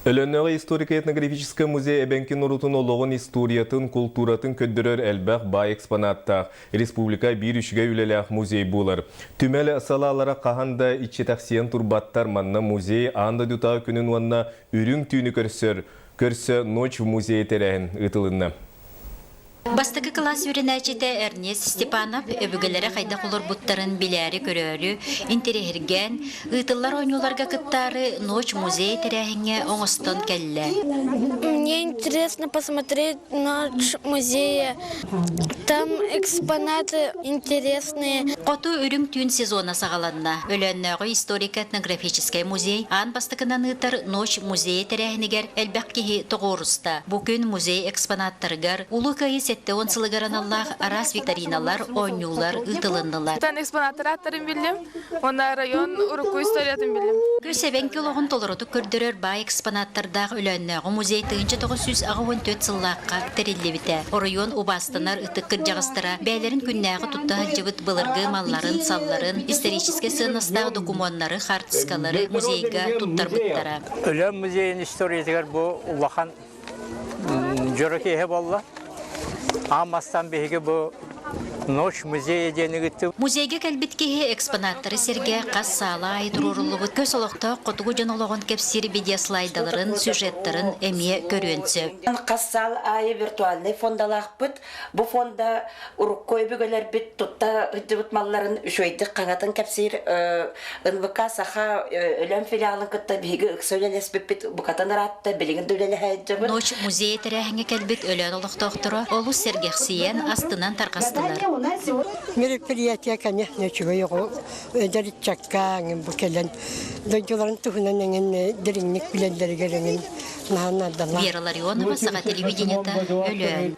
Өлөннөҕө историко-этнографическай музей эбэҥки норуотун олоҕун историятын, култууратын көрдөрөр элбэх баай экспонаттаах, республика биир үчүгэй үлэлээх музей буолар. Түмэл салаалара хаһан да иччитэхсийэн турбаттар, манна музей аан дойдутааҕы күнүн уонна үрүҥ түүнү көрсөр, көрсө Ночь в музее тэрээһин ыытылынна. Бастакы кылаас үөрэнээччитэ Эрнест Степанов өбүгэлэрэ хайдах олорбуттарын билээри-көрөөрү, интэриэһиргээн, ыытыллар оонньууларга кыттаары Ночь музей тэрээһиҥҥэ оҥостон кэллэ. Мне интересно посмотреть Ночь музея. Там экспонаты интересные. Хоту үрүҥ түүн сезона саҕаланна. Өлөөннөөҕү историко-этнографическай музей аан бастакынан ыытар Ночь музея тэрээһинигэр элбэх киһи тоҕуоруста. Бу күн музей экспонаттарыгар Улуу Кыайыы 70 сылыгар аналлаах араас викториналар, оонньуулар ыытылыннылар. Тан экспонаттар ааттарын биллим уонна район урукку историятын биллим. Көс эбэҥки олоҕун толорутук көрдөрөр баай экспонаттардаах Өлөөннөөҕү музей 1984 сыллаахха тэриллибитэ. Оройуон убаастанар ытык кырдьаҕастара бэйэлэрин күннээҕи тутта сылдьыбыт былыргы малларын-салларын, историческай сыаннастаах докумуоннары, хаартыскалары музейга туттарбыттара. Өлөөн музейын историятыгар бу улахан дьоро киэһэ буолла. Аан бастаан биһиги бу Ночь музея диэн ыгыттыбыт. Музейга кэлбит киһи экспонаттары сэргэ хас саала аайы туруоруллубут көс олохтоох хотугу дьон олоҕун кэпсиир видеослайдаларын, сюжеттарын эмиэ көрүөн сөп. Хас саал аайы виртуальнай фондалаахпыт. Бу фонда урукку өбүгэлэрбит тутта сылдьыбыт малларын үчүгэйдик хаҥатан кэпсиир НВК Саха Өлөөн филиалын кытта биһиги ыкса үлэлэспиппит букатын ыраатта, билигин да үлэлэһэ сылдьабыт. Ночь музея тэрээһиҥҥэ кэлбит Өлөөн олохтоохторо олус сэргэхсийэн, астынан тарҕастылар. Мероприятие, конечно, үчүгэй оҕо эдэр ыччакка бу кэлэн дойдуларын туһунан эҥин дириҥник билэллэригэр эҥин наһаа наадалаах. Вера Ларионова, Саха телевидениета, Өлөөн.